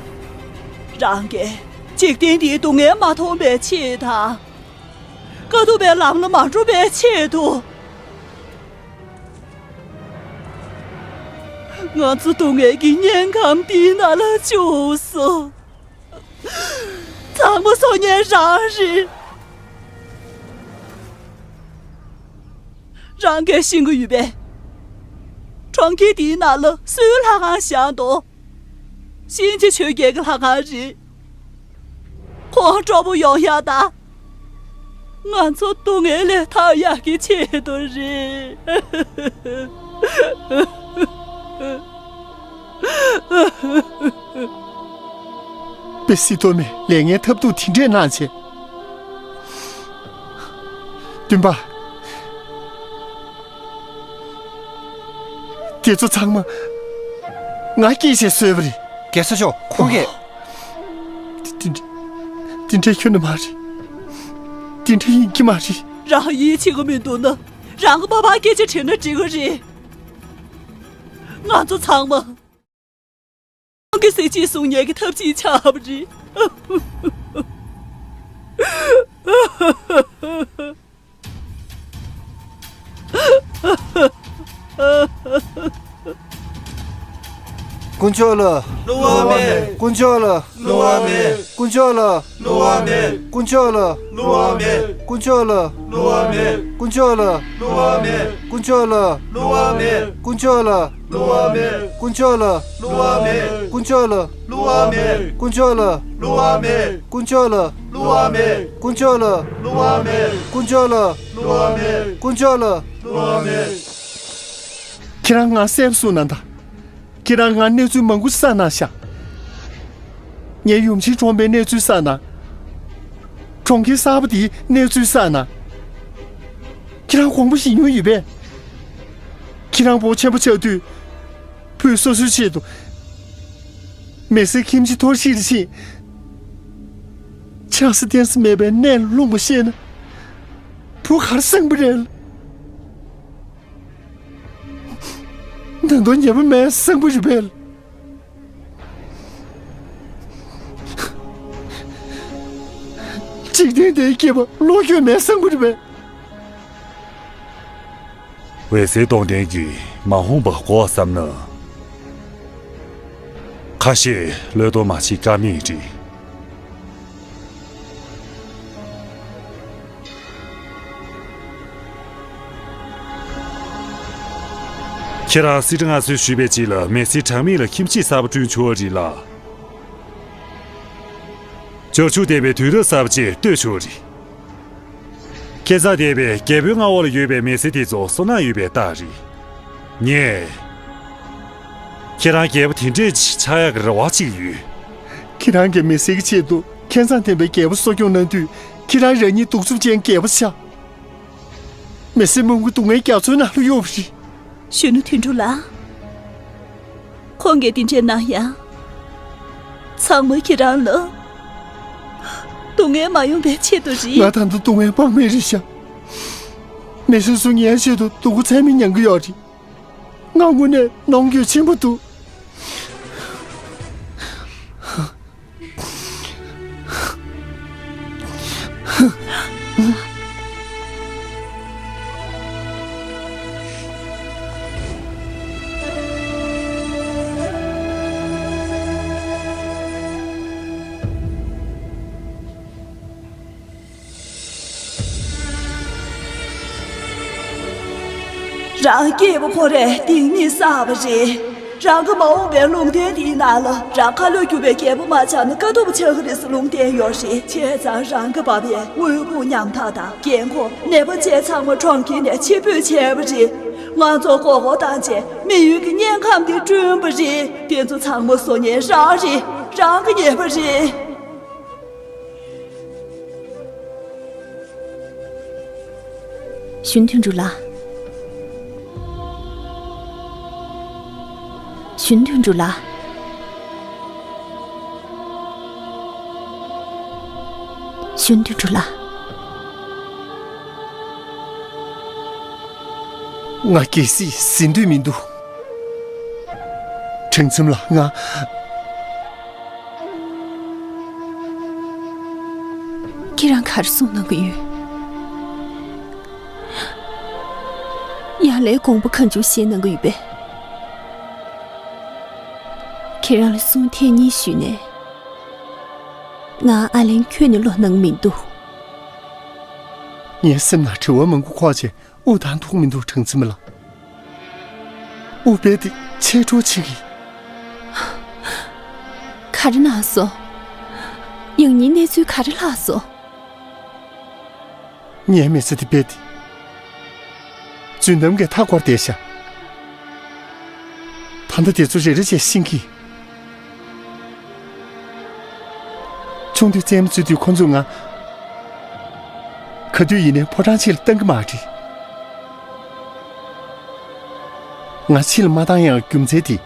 རང་གིས་འཇིག་རྟེན་འདིའི་སྡུག་བསྔལ་མ་མཐོང་བའི་ཆེད་དང་། དཀའ་ཐུབ་པའི་ལམ་ལ་མ་འགྲོ་བའི་ཆེད་དུ། ང་ཚོ་སྡུག་བསྔལ་གྱི་དམྱལ་ཁམས་འདིའི་ནང་ལ་བཅུག་སོང་། ཚང་མ་བཟོ་མཁན་རང་རེད། རང་གིས་ཤེས་ཀྱི་ཡོད་པས། གྲོང་ཁྱེར་འདིའི་ནང་ལ་སུའི་ལྷ་ཁང་བཞེངས་འདུག་གཤིན་རྗེ་ཆོས་རྒྱལ་གྱི་ལྷ་ཁང་རེད། ཁོང་སྤྲོ་པོ་ཡོང་ཡག་དང་། ང་ཚོ་སྡུག་བསྔལ་ལས་ཐར་ཡག་གི་ཆེད་དུ་རེད། པེ་སི་ཏོ་མས་ལས་ངན་ཐབས་སྡུག་དེ་འདྲས་གནང་བྱས། བདུན་པ། དེ་ཚོ་ཚང་མ་ང་སྐྱེས་བྱས་བཟོས་པ་རེད། རྒྱལ་ས་མཆོག་ཁོང་གིས། དེ་དེ་འདྲ་དེ་འདྲ་ཁྱོན་ནས་མ་རེད། དེ་འདྲ་ཡིན་གྱི་མ་རེད། རང་ཡིད་ཆེས་ཀྱི་མི་འདུག་ན། རང་གི་ཕ་ཕར་སྐད་ཆ་དྲིས་ན་འགྲིག་གི་རེད། ང་ཚོ་ཚང་མ། ཁོང་གི་གཟི་བརྗིད་སྲུང་མཁན་གྱི་ཐབས་ཇུས་ཆགས་པ་རེད། དཀོན་མཆོག་ལ། བསླུ་བ་མེད། དཀོན་མཆོག་ལ། བསླུ་བ་མེད། དཀོན་མཆོག་ལ། བསླུ་བ་མེད། དཀོན་མཆོག་ལ། བསླུ་བ་མེད། དཀོན་མཆོག་ལ། བསླུ་བ་མེད། དཀོན་མཆོག་ལ། བསླུ་བ་མེད། དཀོན་མཆོག་ལ། བསླུ་བ་མེད། དཀོན་མཆོག་ལ། བསླུ་བ་མེད། དཀོན་མཆོག་ལ། བསླུ་བ་མེད། དཀོན་མཆོག་ལ། བསླུ་བ་མེད། དཀོན་མཆོག་ལ། བསླུ་བ་མེད། དཀོན་མཆོག་ལ། བསླུ་བ་མེད། དཀོན་མཆོག་ལ། བསླུ་བ་མེད། དཀོན་མཆོག་ལ། བསླུ་བ་མེད། དཀོན་མཆོག་ལ། བསླུ་བ་མེད། ཁྱེད་རང་ང་གསལ་པོ་གསུངས་གནང་དང་ ཁྱེད་རང་ང་གནས་ཚུལ་མང་པོ་ཞིག་གསན་གནང་ཤག་ངའི་ཡུམ་ཆེན་གྲོངས་པའི་གནས་ཚུལ་གསན་གནང་། གྲོང་ཁྱེར་གསར་པ་དེའི་གནས་ཚུལ་གསན་གནང་། ཁྱེད་རང་དགོངས་པ་བཞེས་མྱོང་ཡོད་པས། ཁྱེད་རང་བོད་ཆེན་པོ་ཆགས་དུས། བུ་སོ་སོའི་ཆེད་དུ། མི་སེར་ཁྱིམ་གཞིས་གཏོར་བཤིག་རེ་བྱས། ཆགས་ས་གཏན་ས་མེད་པའི་གནས་ལ་ལྷུང་བ་ཤེས་ན། བུ་ག་རེ་བསམ་གྱི་རེད། ད་དུང་ཉེས་པ་མེད་བསམ་གྱི་རེད་པས། འཇིག་རྟེན་འདིའི་སྐྱེས་པ་བློ་འགྱོད་མེད་བསམ་གྱི་རེད་པས། འོད་ཟེར་སྟོང་ལྡན་གྱིས་མ་འོངས་པ་གོ་བསམ་ན། ཁ་ཤས་བློས་གཏོང་མ་བྱེད་ཀ་མེད་རེད། ཁྱེད་རང་སྲིད་ཁྲི་མངའ་གསོལ་ཞུས་པའི་རྗེས་ལ་མི་སེར་གྲངས་མེད་ལ་ཁྱིམ་གཞིས་གསར་པ་བསྐྲུན་ཆོག་རེད་ལ། འབྱོར་ཕྱུག་ལྡན་པའི་དུས་རབས་གསར་པ་ཅིག་གཏོད་ཆོག་རེད། ཁྱེད་ཚང་འདས་པའི་རྒྱལ་པོའི་མངའ་འོག་ལ་ཡོད་པའི་མི་སེར་དེ་ཚོ་བསོད་ནམས་ཡོད་པའི་རྟགས་རེད། ངས། ཁྱེད་རང་རྒྱལ་པོ་དེ་འདྲས་ཅིག་ཆགས་ཡག་གི་རེ་བ་ཅིག་ཡོད། ཁྱེད་རང་གིས་མི་སེར་གྱི་ཆེད་དུ་ཁྱེད་ཚང་འདས་པའི་རྒྱལ་པོ་གསོ་སྐྱོང་གནང་དུས། ཁྱེད་རང་རང་ཉིད་གདུག་རྩུབ་ཅན་རྒྱལ་པོ་ཆགས། མི་སེར་མང་པོ་སྡུག་བསྔལ་རྒྱ་མཚོའི་ནང་ལ་གཡུགས་པ་རེད། གཞོན་ནུ་དོན་གྲུབ་ལགས། ཁོང་གིས་དེ་འདྲས་གནང་ཡང་། ཚང་མ་ཁྱེད་རང་ལ་སྡུག་བསྔལ་མ་ཡོང་བའི་ཆེད་དུ་རེད། ང་ད་དུང་སྡུག་བསྔལ་དཔག་མེད་རེད་ཤག་མི་སེར་ཚོ་ངའི་ཆེད་དུ་སྡུག་པོ་ཚད་མེད་མྱང་གི་ཡོད་རེད། ང་དངོས་གནས་ནོངས་འགྱོད་ཆེན་པོ་འདུག་རང་སྐྱེས་བུ་ཁོ་རས་སྡིག་ཉེས་བསགས་པ་རེད། རང་གི་མ་འོངས་པའི་ལུང་བསྟན་འདིའི་ནང་ལ། རང་ཁ་ལོ་བསྒྱུར་བའི་རྒྱལ་པོ་མ་ཆགས་ན་དཀའ་ཐུབ་ཆགས་ཀྱི་རེད་ཟེར་ལུང་བསྟན་ཡོད་རེད། བྱས་ཙང་རང་གི་བབས་པའི་དབུལ་ཕོངས་ཉམ་ཐག་དང་རྒན་འཁོགས་ནད་པ་བཅས་ཚང་མ་གྲོང་ཁྱེར་ནས་ཕྱིར་འབུད་བྱས་པ་རེད། ང་ཚོ་མགོ་སྐོར་བཏང་བྱས་མི་ཡུལ་གྱི་དམྱལ་ཁམས་འདི་བསྐྲུན་པ་རེད། དེ་ཚོ་ཚང་མ་བཟོ་མཁན་རང་རེད། རང་གི་ཉེས་པ་རེད། གཞོན་དོན་གྲུབ་ལགས། གཞོན་དོན་གྲུབ་ལགས། གཞོན་དོན་གྲུབ་ལགས། ང་གལ་སྲིད་ཟིན་འདོད་མི་འདུག་དྲང་ཚུམ་ལགས། ང་། ཁྱེད་རང་ག་རེ་གསུང་གནང་གི་ཡོད། ཡང་ལའི་དགོངས་པ་གང་བྱུང་བཞེས་གནང་གི་ཡོད་པས། ཁྱེད་རང་ལ་གསུང་ཐེངས་གཉིས་ཞུས་ནས། ང་ཨ་ལན་ཁྱོན་ནས་བློ་སྣང་མི་འདུག་ངའི་སེམས་ནང་དྲི་བ་མང་པོ་འཁོར་བྱས། དབུགས་བཏང་ཐུབ་མི་འདུག་དྲང་ཚུམ་ལགས། དབུགས་རྦད་དེ་ཆད་འགྲོ་བྱེད་ཀྱི། ག་རེ་གནང་སོང་། ཡང་སྙིང་གནས་ཚུལ་ག་རེ་ལྷག་སོང་། ངའི་མི་ཚེ་འདི་རྦད་དེ་རྫུན་གཏམ་གྱིས་མཐའ་བསྐོར་བསྡད་ཤག་ད་ལྟ་དེ་ཚོ་རེ་རེ་བྱས་ཤེས་ཀྱི། ཆུང་དུས་རྩེད་མོ་རྩེ་དུས་ཁོ་ཚོས་ང་ག་དུས་ཡིན་ནའི་ཕོ་བྲང་ཕྱི་ལ་བཏང་གི་མ་རེད། ང་ཕྱི་ལ་མ་བཏང་ཡག་རྒྱུ་མཚན་དེ།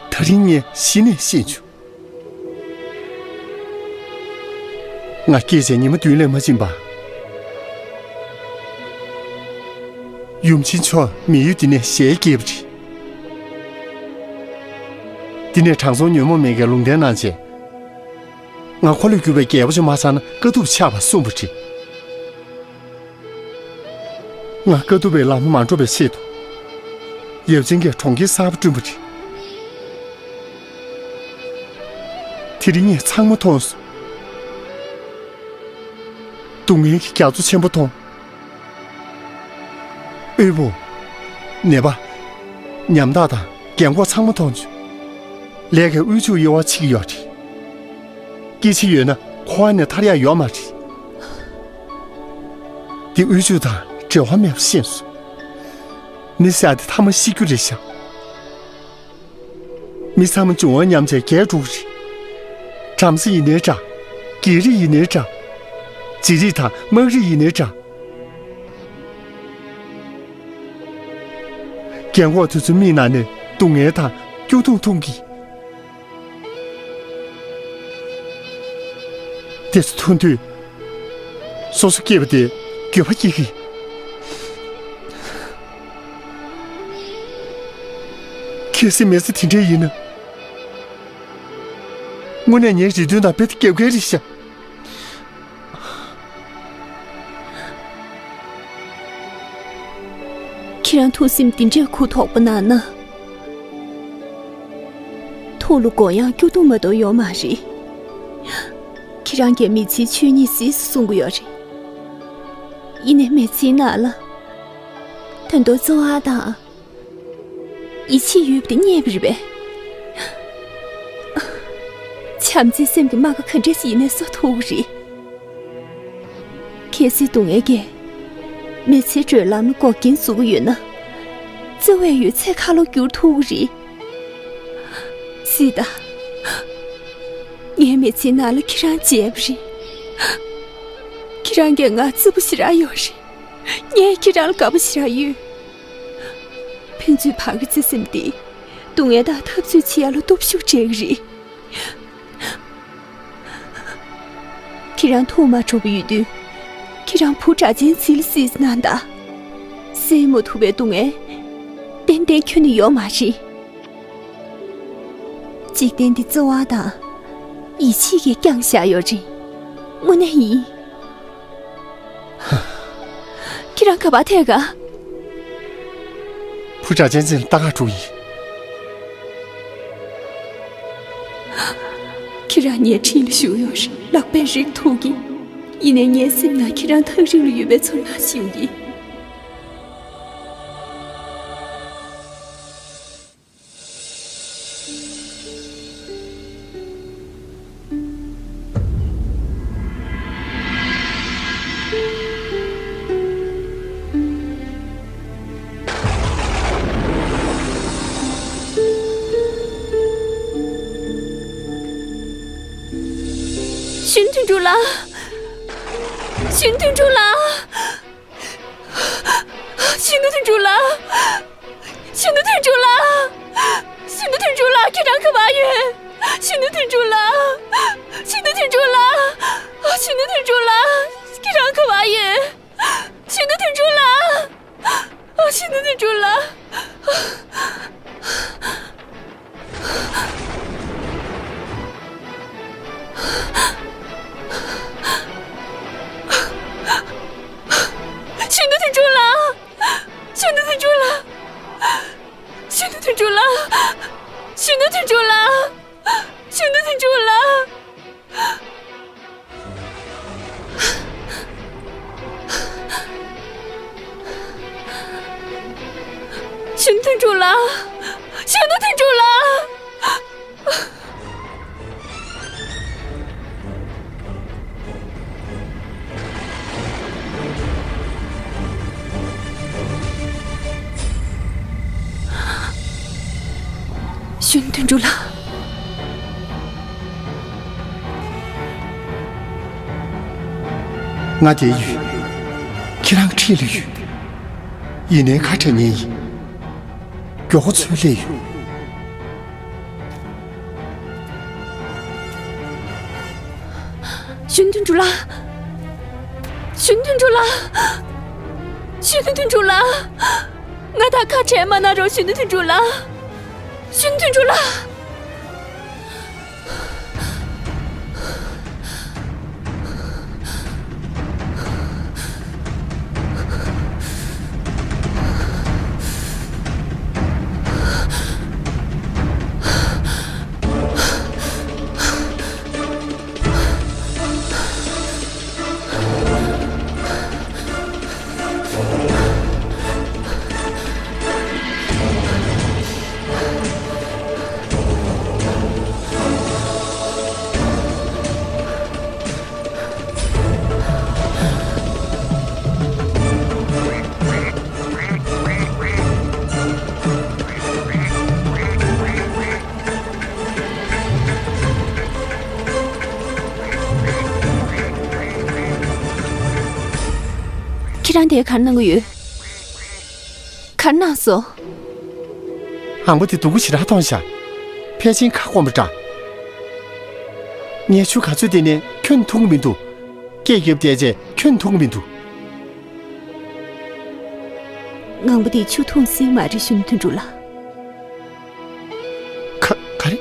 ད་རིང་ངས་གཞི་ནས་ཤེས་བྱུང་། ང་སྐྱེས་བྱས་ཉི་མ་བདུན་ལས་མ་ཕྱིན་པ། ཡུམ་ཆེན་མཆོག་མི་ཡུལ་འདི་ནས་ཞལ་བསྐྱལ་བ་རེད། འདི་ནས་དྲང་སྲོང་ཉོན་མོངས་མེད་མཁན་ལུང་བསྟན་གནང་བྱས། ང་འཁོར་ལོས་སྒྱུར་བའི་རྒྱལ་པོ་ཅིག་མ་ཆགས་ན་དཀའ་ཐུབ་ཆགས་པ་གསུངས་པ་རེད། ང་དཀའ་ཐུབ་པའི་ལམ་མ་འགྲོ་བའི་ཆེད་དུ། ཡབ་ཆེན་གྱིས་གྲོང་ཁྱེར་གསར་པ་བསྐྲུན་པ་རེད། དེ་རིང་ངས་ཚང་མ་མཐོང་སོང་། སྡུག་བསྔལ་གྱི་རྒྱ་མཚོ་ཆེན་པོ་མཐོང་། དབུལ་པོ། ནད་པ། ཉམ་ཐག་དང་རྒན་འཁོགས་ཚང་མ་མཐོང་བྱུང་། ལས་ཀའི་དབུལ་ཕྱུག་གཡོ་བ་ཕྱིན་ཡོད་རེད། སྐྱེ་འཆི་ཡོད་ན་འཁོར་བ་ནས་ཐར་ཡག་ཡོད་མ་རེད། འདི་དབུལ་ཕྱུག་དང་འབྲེལ་བ་མེད་པ་ཤེས་སོང་། མི་ཟེར་ཡག་དེ་ཐ་མ་ཤི་རྒྱུ་རེད་ཤག་མི་ཚང་མ་འབྱུང་བ་ཉམས་བྱས་རྒས་འགྲོ་གི་རེད། བྲམ་ཟེ་ཡིན་ནའི་འདྲ། རྒྱལ་རིགས་ཡིན་ནའི་འདྲ། རྗེ་རིགས་དང་དམངས་རིགས་ཡིན་ནའི་འདྲ། རྒན་གོག་དེ་ཚོའི་མིག་ནང་ནས་སྡུག་བསྔལ་དང་སྐྱོ་གདུང་མཐོང་གི། དེ་ཚོ་མཐོང་དུས། སོ་སོ་སྐྱེས་པ་དེ་འགྱོད་པ་སྐྱེ་གི། གལ་སྲིད་མི་ཚེ་དེ་འདྲ་ཡིན་ན། དངོས་གནས་ངའི་རེ་འདུན་དང་རྦད་དེ་འགལ་གྱི་རེད་ཤག། ཁྱེད་རང་ཐུགས་སེམས་འདི་འདྲའི་གུ་དོག་པོ་གནང་ན། ཐུགས་ལ་དགོས་ཡང་སྐྱོ་གདུང་མ་གཏོགས་ཡོད་མ་རེད། ཁྱེད་རང་གིས་མི་ཚེའི་ཆོས་ཉིད་ཟེར་གསུང་གི་ཡོད་རེད། ཡིན་ནའི་མི་ཚེའི་ནང་ལ་ད་དུང་བརྩེ་བ་དང་ཡིད་ཆེས་ཡོད་པ་དེ་རྙེད་པ་རེད་པས། བྱམས་བརྩེའི་སེམས་ཀྱི་རྨ་ཁ་ག་འདྲ་ཞིག་ཡིན་ནའི་གསོ་ཐུབ་ཀྱི་རེད། གལ་སྲིད་སྡུག་བསྔལ་གྱིས་མི་ཚེའི་བགྲོད་ལམ་ལ་འགོག་རྐྱེན་བཟོ་གི་ཡོད་ན། བརྩེ་བའི་ཡོད་ཚད་ཁ་ལོ་བསྒྱུར་ཐུབ་ཀྱི་རེད། སྲིད་ད། ངའི་མི་ཚེའི་ནང་ལ་ཁྱེད་རང་མཇལ་བ་རེད། ཁྱེད་རང་གིས་ང་བརྩེ་པོ་ཞེ་དྲག་ཡོད་རེད། ངས་ཁྱེད་རང་ལ་དགའ་པོ་ཞེ་དྲག་ཡོད། ཕན་ཚུན་བར་གྱི་བརྩེ་སེམས་དེ་སྡུག་བསྔལ་དང་འཐབ་རྩོད་བྱེད་ཡ་ལ་སྟོབས་ཤུགས་སྤྲད་ཀྱི་རེད། ཁྱེད་རང་ཐུགས་མ་འཕྲོད་པ་ཡོད་དུས། ཁྱེད་རང་བུ་གྲགས་ཅན་ཚེ་ལ་གཟིགས་གནང་དང་། སེལ་མ་ཐུབ་པའི་སྡུག་བསྔལ་ཏན་ཏན་ཁྱོན་ནས་ཡོད་མ་རེད། འཇིག་རྟེན་འདི་བརྩེ་བ་དང་ཡིད་ཆེས་ཀྱིས་བསྐྱངས་བཞག་ཡོད་རེད། དངོས་གནས་ཡིན། ཁྱེད་རང་ག་པར་ཐད་ག་བུ་གྲགས་ཅན་ཚེ་ལ་ལྟ་ག་འགྲོ་ཡིན། ཁྱེད་རང་ངའི་འཁྲིས་ལ་བཞུགས་ཡོད་རེད། ལག་པས་རེག་ཐུབ་ཀྱི། ཡིན་ནའི་ངའི་སེམས་ནང་ཁྱེད་རང་ཐག་རིང་ལ་ཡོད་པའི་ཚོར་སྣང་ཞིག་ཡོང་གི། གཞོན་ནུ་དོན་གྲུབ་ལགས། གཞོན་ནུ་དོན་གྲུབ་ལགས། གཞོན་ནུ་དོན་གྲུབ་ལགས། གཞོན་ནུ་དོན་གྲུབ་ལགས། གཞོན་ནུ་དོན་གྲུབ་ལགས། ཁྱེད་རང་ག་པར་ཡོད། གཞོན་ནུ་དོན་གྲུབ་ལགས། གཞོན་ནུ་དོན་གྲུབ་ལགས། གཞོན་ནུ་དོན་གྲུབ་ལགས། ཁྱེད་རང་ག་པར་ཡོད། གཞོན་ནུ་དོན་གྲུབ་ལགས། གཞོན་ནུ་དོན་གྲུབ་ལགས། གཞོན་ནུ་དོན་གྲུབ་ལགས། གཞོན་ནུ་དོན་གྲུབ་ལགས། གཞོན་ནུ་དོན་གྲུབ་ལགས། གཞོན་ནུ་དོན་གྲུབ་ལགས། གཞོན་ནུ་དོན་གྲུབ་ལགས། གཞོན་ནུ་དོན་གྲུབ་ལགས། གཞོན་ནུ་དོན་གྲུབ་ལགས། གཞོན་ནུ་དོན་གྲུབ་ལགས། ང་འདིར་ཡོད། ཁྱེད་རང་འཁྲིས་ལ་ཡོད། ཡིན་ནའི་ཁ་བྲལ་ཉེན་ཡིན། མགྱོགས་པོ་ཚུར་སླེབས་ཡོང་། གཞོན་ནུ་དོན་གྲུབ་ལགས། གཞོན་ནུ་དོན་གྲུབ་ལགས། གཞོན་ནུ་དོན་གྲུབ་ལགས། ང་དང་ཁ་བྲལ་མ་གནང་རོགས། གཞོན་ནུ་དོན་གྲུབ་ལགས། གཞོན་ནུ་དོན་གྲུབ་ལགས། ཁྱེད་རང་དེ་ག་རེ་གནང་གི་ཡོད། ག་རེ་གནང་སོང་། ཨང་པ་དེ་སྡུག་པོ་ཞེ་དྲག་མཐོང་ཤག་ཕལ་ཆེར་ཁ་སྐོམ་པ་འདྲ། ངས་ཆུ་ག་ཚོད་བསྟེན་ནའི་ཁྱོན་ནས་འཐུང་གི་མི་འདུག་སྐད་རྒྱབ་བསྡད་བྱས་ཁྱོན་ནས་འཐུང་གི་མི་འདུག་ངང་པ་དེས་ཆུ་འཐུང་སྲིད་མ་རེད་ཞུ་ནི། དོན་གྲུབ་ལགས། ག- ག་རེ།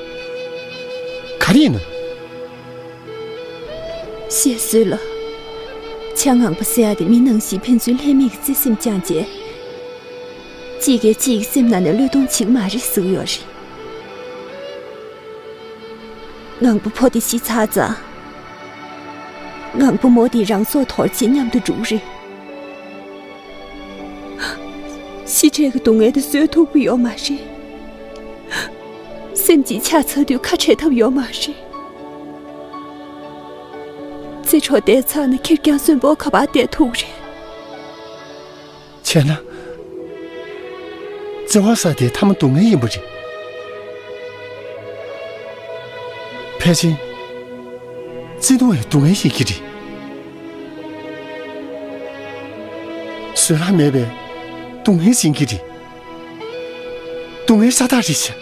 ག་རེ་ཡིན་ནམ། བཤད་སྲོལ་ལ། བྱ་ངང་པ་ཟེར་ཡ་དེ་མི་ནང་བཞིན་ཕན་ཚུན་ལྷད་མེད་ཀྱི་བརྩེ་སེམས་བཅངས་རྗེས། གཅིག་གིས་གཅིག་གི་སེམས་ནང་ནས་བློས་གཏོང་བྱེད་ཀྱི་མ་རེད་ཟེར་གྱི་ཡོད་རེད། ངང་པ་ཕོ་དེ་ཤི་ཚར་ཙང་། ངང་པ་མོ་དེས་རང་སྲོག་དོར་བྱས་མཉམ་དུ་འགྲོ་གི་རེད། ཤི་འཕྲལ་གྱི་སྡུག་བསྔལ་དེ་བཟོད་ཐུབ་ཀྱི་ཡོད་མ་རེད། སེམས་ཀྱི་ཆགས་ཚར་དུས་ཁ་བྲལ་ཐབས་ཡོད་མ་རེད། བརྩེ་གྲོགས་བསྡད་ཚར་ན་ཁེར་རྐྱང་གསོན་པོ་ག་པར་བསྡད་ཐུབ་རེད། བྱས་ན། བརྩེ་བ་ཟེར་དེ་ཐ་མ་སྡུག་བསྔལ་ཡིན་པ་རེད། ཕལ་ཆེར། བརྩེ་དུང་ཡང་སྡུག་བསྔལ་ཡིན་གྱི་རེད། བཟོད་གླགས་མེད་པའི་སྡུག་བསྔལ་ཡིན་གྱི་རེད། སྡུག་བསྔལ་ཤ་སྟག་རེད་ཤག་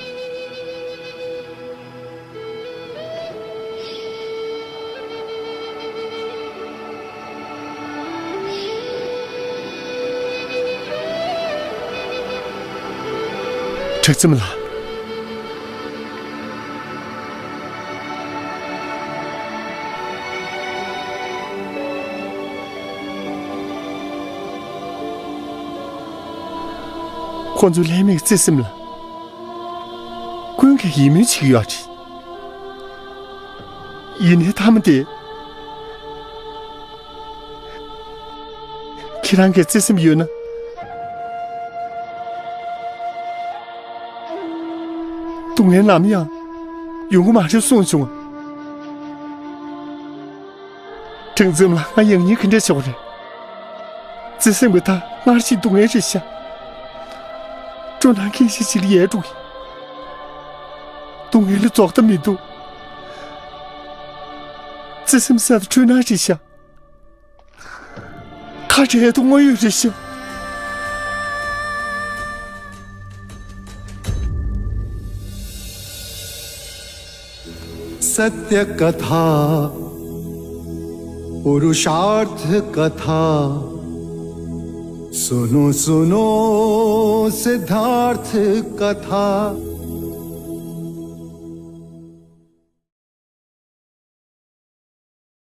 གྲགས་འཛོམས་ལགས། ཁོ་ཚོའི་ལྷད་མེད་བརྩེ་སེམས་ལ། ཀུན་གྱིས་ཡིད་སྨོན་བྱེད་ཀྱི་ཡོད་རེད། ཡིན་ནའི་མཐའ་མ་དེ། ཁྱེད་རང་གི་བརྩེ་སེམས་ཡོད་ན། སྡུག་བསྔལ་ནམ་ཡང་ཡོང་གི་མ་རེད་གསུངས་བྱུང་། གྲགས་འཛོམས་ལགས། ང་ཡང་སྙིང་ག་འདྲ་ཞིག་རེད། བརྩེ་སེམས་ཀྱི་མཐའ་སྔར་བཞིན་སྡུག་བསྔལ་རེད་ཤག་སྤྲོ་སྣང་སྐྱེ་གཞི་ཅིག་ལ་ཡལ་འགྲོ་གི། སྡུག་བསྔལ་ལ་རྫོགས་མཐའ་མི་འདུག་བརྩེ་སེམས་ཟེར་དེ་འཁྲུལ་སྣང་རེད་ཤག་ཁ་བྲལ་དུས་དངོས་ཡོད་རེད་ཤག सत्यकथा पुरुषार्थकथा सुनो सुनो सिद्धार्थ कथा।